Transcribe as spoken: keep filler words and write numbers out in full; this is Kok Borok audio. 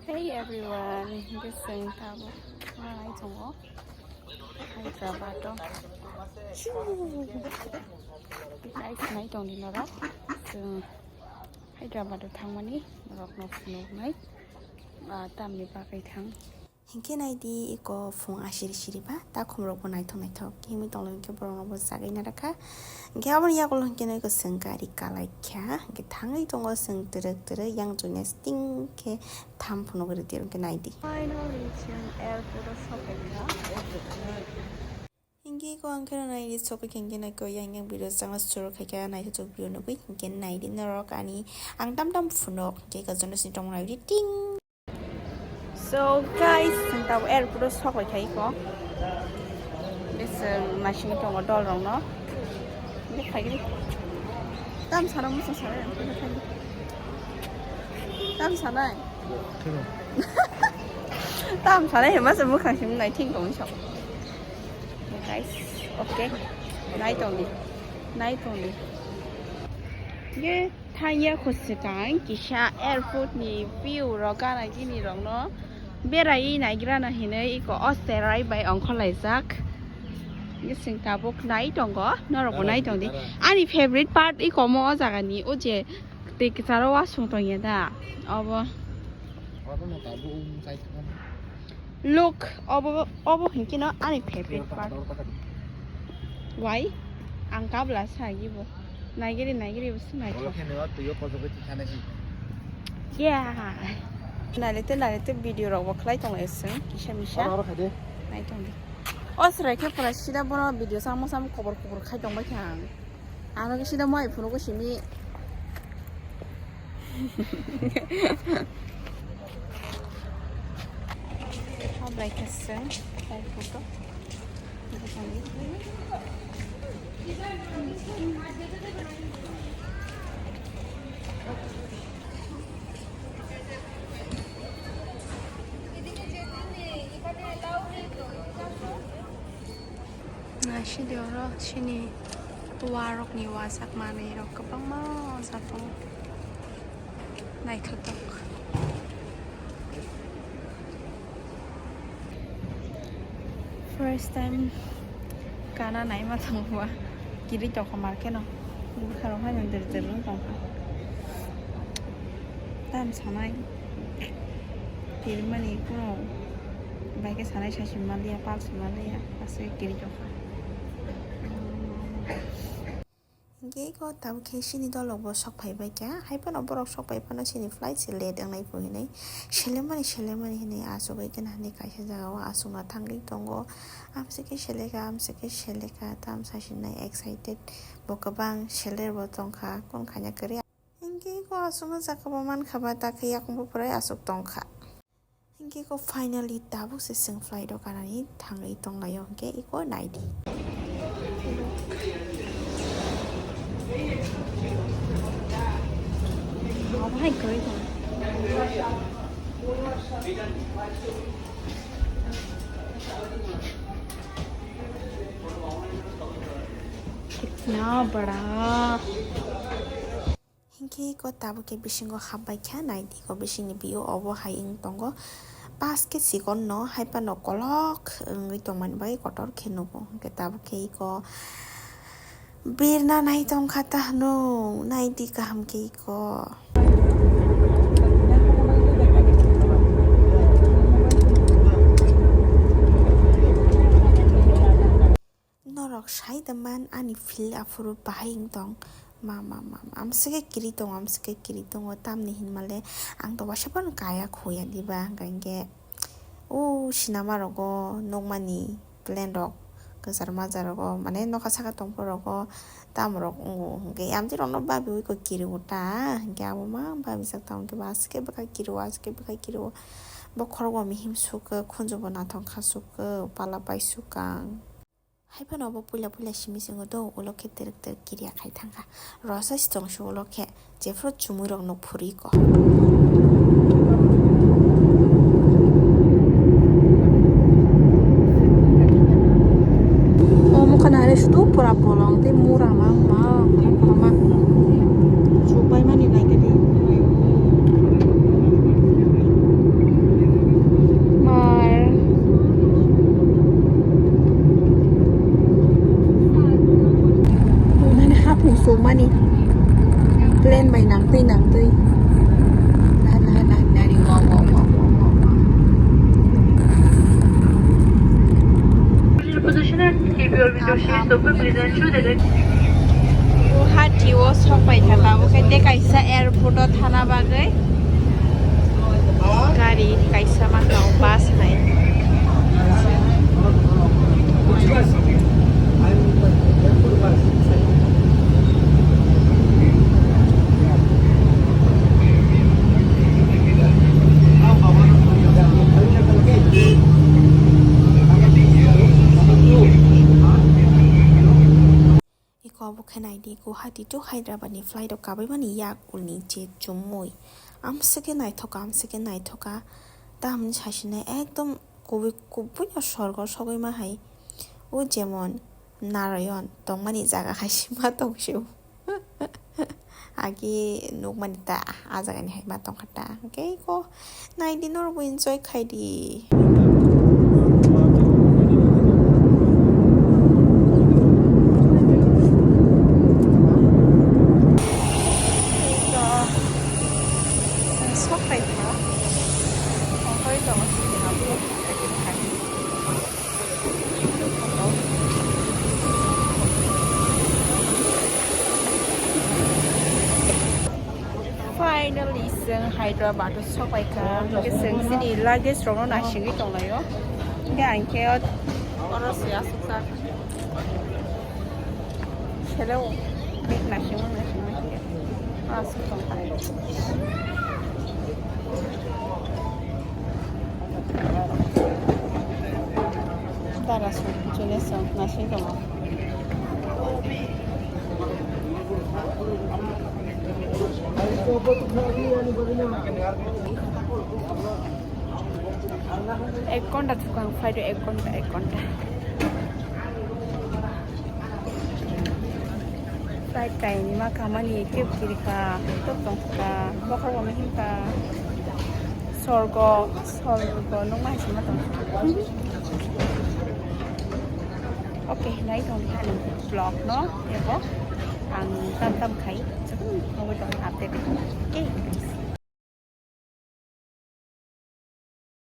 Hey everyone, this is Tabo. Hi, Tongo. Hyderabad. Guys, nai tong di norok. So, Hyderabad thangmani norok no phunuknai. Ah, tamni bagwi thang. Hinkhe naidi iko phung asiri siri ba, takhumrok bo naithok naithok himwi tonglo, hinkhe borok no bo chagwi narakha. Hinkhe aboni yagulo hinkhe no iko chwng gari kalai kha, hinkhe thangwi tongo chwng twrwk twrwk, yang joina sting khe tham phunuk rwdi, hinkhe naidi. Finally chwng airport o sokphaikha. Hinkhe iko ang kheno naidi sokphaikha, hinkhe no iko yang yang video changna suru khaikha, naithotok video nugwi, hinkhe naidi norok ani ang tam tam phunuk, hinkhe iko jono sini tongmani ting. So guys, chwng tabuk airport o sok lai khai ko. Bese naising tongo dol rok no. Bini khai gini. Tam sana musa sana. Tam sana. Tam sana he masa mukhang sim nai thing tong sok. Guys, okay. Nai tong di. Nai tong di. Ye. Thangya kho swkang kisa airport ni view rok gana gini rok no berai naigra na hinwi iko o cherai bai ongkhor laijak. Nge chwng tabuk nai tongo, norok bo nai tong di. Ani favorite part iko mo o jaga ni o je twi kwcharo wasung tong ya da obo. Look, obo, obo hinkhe no ani favorite part. Why? Ang kabla sa ibo. Naigiri, naigiri, ibo se naigiri. Yeah. Nailete, nailete video rok bo khlai tong lai chwng, kisa misa. Nai tong di. O chwrai khe pura sida bono video samo samo kobor kobor khai tong bai kha ang. Aro khe sida mai phunukgo simi. Hablai khe chwng, tai photo. Naisidi oro chini warokni wasak manwirok kwbangma o jaga o naithotok. First time kana naima thangba kiri toko market no. Bwkha rok haino der der wng tongkha. Tam sanai. Kirimani kuno bai khe sanai sachi manliya, pal si manliya, aswk kiri tongkha. Hinkhe eko tabuk khe chini dolok bo sok phai bai kha, hai phano borok sok phai phano chini flight se late wngnai pho hinwi selemani selemani hinwi achugwi gana hinwi kaisa jaga o achukna thangwi tongo. Amswk khe seleka, amswk khe seleka, tam sasinai excited bo kwbang seler bo tongkha, kun khaina kwrwi. Hinkhe eko aswkno jaga bo mankha ba, ta khe yakung bo pwrai aswk tongkha. Hinkhe eko finally tabuk se chwng flight o kanani thangwi tonglaio, hinkhe eko naidi. Abo hai kwrwi tong. Kitna bada. Hinkhe eko tabuk khe bisingo hapbai kha, naidi eko bisingni view obo hai wng tongo. Pas khe chikon no, hai phano kolok wngwi tongmani bagwi kotor khe nugo. Hinkhe tabuk khe eko birna nai tongkha ta hwnwi, naidi kaham khe eko. Norok sai da man ani feel aphuru bahai wng tong. Ma, ma, ma, ma. Amswk khe kiri tongo, amswk khe kiri tongo. Tamni hinmale ang to waisa phano kaya khuya diba, hwnkha hinkhe o sinama rogo nukmani plane rok kwchar majak rogo, mane nokha saka tongphuru rogo tam rok wngo, hwnkhe amtwi rokno babiui kiriwo ta, hwnkhe abo ma babijak ta, hwnkhe ba aswk khe bwkha kiriwo, aswk khe bwkha kiriwo. Bokhorok bo mihim sukha, khunju bo naithok kha sukha, pala pai sukha ang. Hai phano bo puila puila simi singo do, ulo khe twrwk twrwk kiriya khai thangkha. Rosa sitong se ulo khe, jephuru chumui rok nuk phuru iko. O mokha nai sudu pura bolong tei mura ma ma, ma, ma, ma. Chupai mani nai khe di. Guwahati o sok pai kha tabuk khe tei kaisa airport o thana bagwi gari kaisa mano bus hai. Eko obo khe naidi, Guwahati to Hyderabad ni flight rok kabaimani yak ulni je chumui. Amswkhe naithoka, amswkhe naithoka. Tamni saisinai ekdom kubui, kubui no sorgo sogwi ma hai. O jemon Narayan tongmani jaga hai se ma tong se o. Agi nukmani ta, a jagani hai ma tongkha ta. Hwnkhe eko naidi norokbo enjoy khaidi. Sok paikha. Okhori tongo sini habu. Finally, chwng Hyderabad o sok paikha. Hwnkhe chwng chini luggage rokno naisingwi tonglaio. Hwnkhe ang khe oro se aswk jak. Hello, bag naisingma naisingma khe. Aswk tongkha. Dara song, chole song, naising tongo. Ek ghonta thukang flight o, ek ghonta, ek ghonta. Flight kaini ma kamani tube kirika, tub tongkha, bokhorok no hinkha. Sorgo, sorgo nungma hai sima tong. Okay, nai tong ani vlog no, ebo ang tam tam khai, chukun nungwi tong update. Okay.